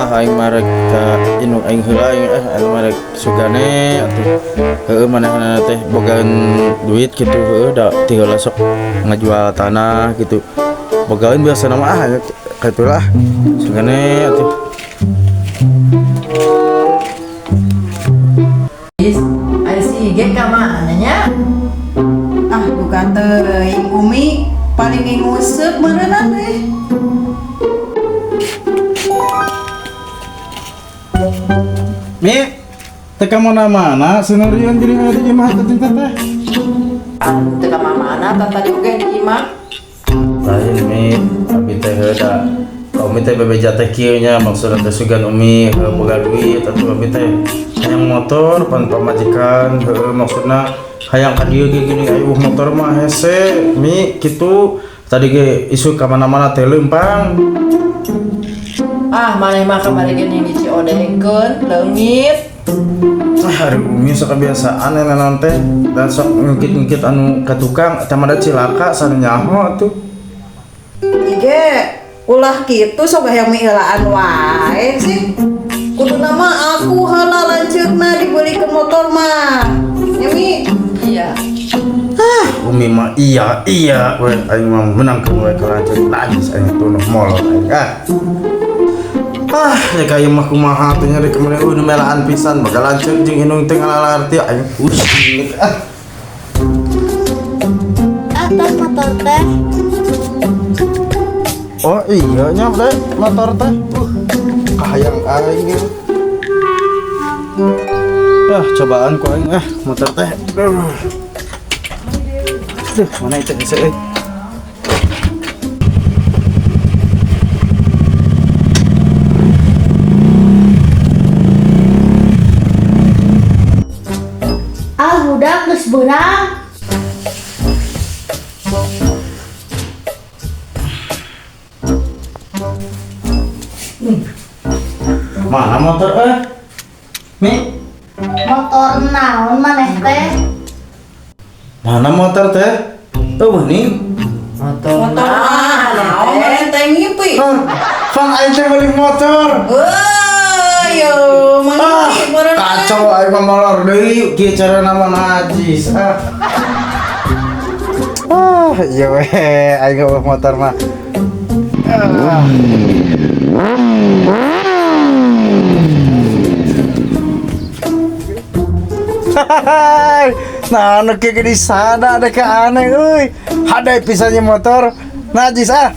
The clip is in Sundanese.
Ah aing mah rek ka indung aing heula aing ah aing mah rek sugane atuh. Heueuh manehna teh bogaan duit kitu heueuh da ti heula sok ngajual tanah gitu. Bogaeun biasana mah ah kitu lah. Sugane atuh. Is, aya si Ige ka mana nya? Ah, bukan teuing Umi paling nguseup meureunna teh. Mi, teu ka mana-mana senurian geuning aya di imah teh teh. Ah, teu ka mana-mana tah tadi oge di imah. Lain Mi, abi teh heuh da Umi teh bebeja teh kieu nya maksudna teh sugan Umi heuh boga duit atuh abi teh hayang motor pan pamajikan heueuh maksudna hayang ka dieu ge geuning aya motor mah hese Mi kitu tadi ge isuk ka mana-mana teh leumpang. Ah, maneh mah kamari ge ning diciodengkeun leungit. Ah, ari Umi sok kebiasaan eta naon teh dan sok ngungkit-ngungkit anu ka tukang eta mah da cilaka sana nyaho atuh. Ige, ulah kitu sok hayang miheulaan wae sih. Kuduna mah aku heula lanceukna dibelikeun motor mah. Ya Mi. Iya. Umi mah iya iya we aing mah menangkeun we ka lanceuk najis aing tunuh molot aing ah. Ah, ya kayak mah kumaha teh nya rek meuni nu melaan pisan bakal lanceuk jeung indung teh ngalalarti aing pusing ah. Ah, tas motor teh. Oh iya nya teh motor teh. Kahayang aing ieu. Ah, cobaan ku aing ah motor teh. Duh, mana itu hese euy. Ah, budak geus beurang. Mana motor eh? Mi, Motor naon maneh teh? mana motor teh? Oh, nih. Motor Motor mah naon maneh teh ngipi. Pan aing teh beli motor. Wah, yo Ah, manggi meureunna. kacau aing mah molor deui kieu carana mah najis. Ah. Ah, iya we aing eueuh motor mah. Ah. Hai, nah anu kieu di sana ada ke aneh euy. Hade pisannya motor najis ah.